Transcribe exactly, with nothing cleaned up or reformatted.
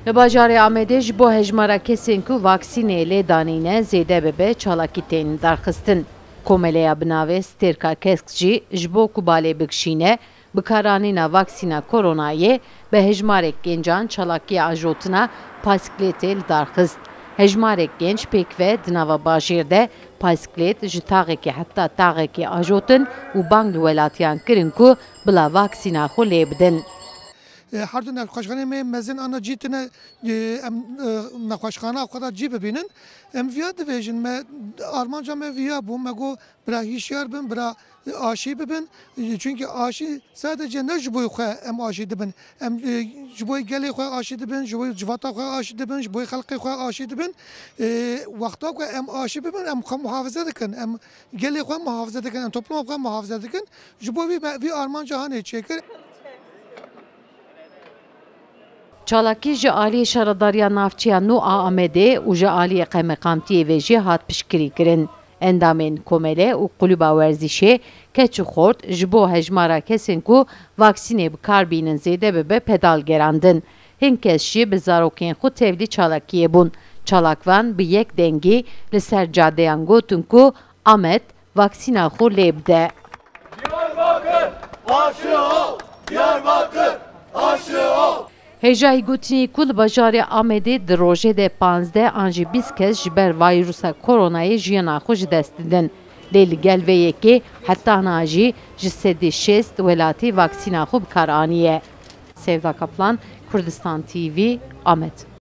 Li bajarê Amedê ji bo hejmara kesên ku vaksînê lê danîne zêde bibe, çalakî tên darxistin. Komeleya bi navê Stêrka Kesk jî ji bo ku balê bigişîne bikaranîna vaksîna koronayê, bi hejmarek gencan çalakiya ajotina pasiklêtê li dar xist. Hejmarek genc pêkve di nava bajêr de pasiklêt ji taxekê heta taxekê ajotin û bang li welatiyan kirin ku bila vaksîna xwe lê bidin. E, her du nexweşxaneyê me mezin ana cî tune, e, em, e, nexweşxana xwe da cî bibînin. Em viya dibêjin, me, armanca me viya bû, me got, bira hişyar bin, bira aşî bibin. E, çünkü aşî sadece ne ji bo xwe em aşî dibin. Em, e, ji bo gelê xwe aşî dibin, ji bo civata xwe aşî dibin, ji bo xelkê xwe aşî dibin. E, wexta ku em aşî bibin, em xwe muhafaza dikin. Em gelê xwe muhafaza dikin, em topluma xwe muhafaza dikin. Ji bo vî me, vî armanca hanê çêkir. Çalakî ji aliyê Şaredariya Navçeya Nû a Amedê û ji aliyê Qemeqamtiyê ve jî hat piştgirî kirin. Endamên komele û kulüba werzîşê keç û xort ji bo hejmara kesên ku vaksînê bi kar bînin zêde bibe pedal gerandin. Hin kes jî bi zarokên xwe tevlî çalakiyê bûn. Çalakvan bi yek dengî li ser cadeyan gotin ku Amed vaksîna xwe lê bide. Diyarbakir, aşı ol! Diyarbakir, aşı ol! Hêjayî gotinê ku li bajarê Amedê di rojê de panzdeh an jî bîst kes ji ber vayrusa koronayê jiyana xwe ji dest didin. Lê li gel vê yekê heta niha jî ji sedî şêst welatî vaksîna xwe bi kar aniye. Sevda Kaplan, Kurdistan T V, Amed.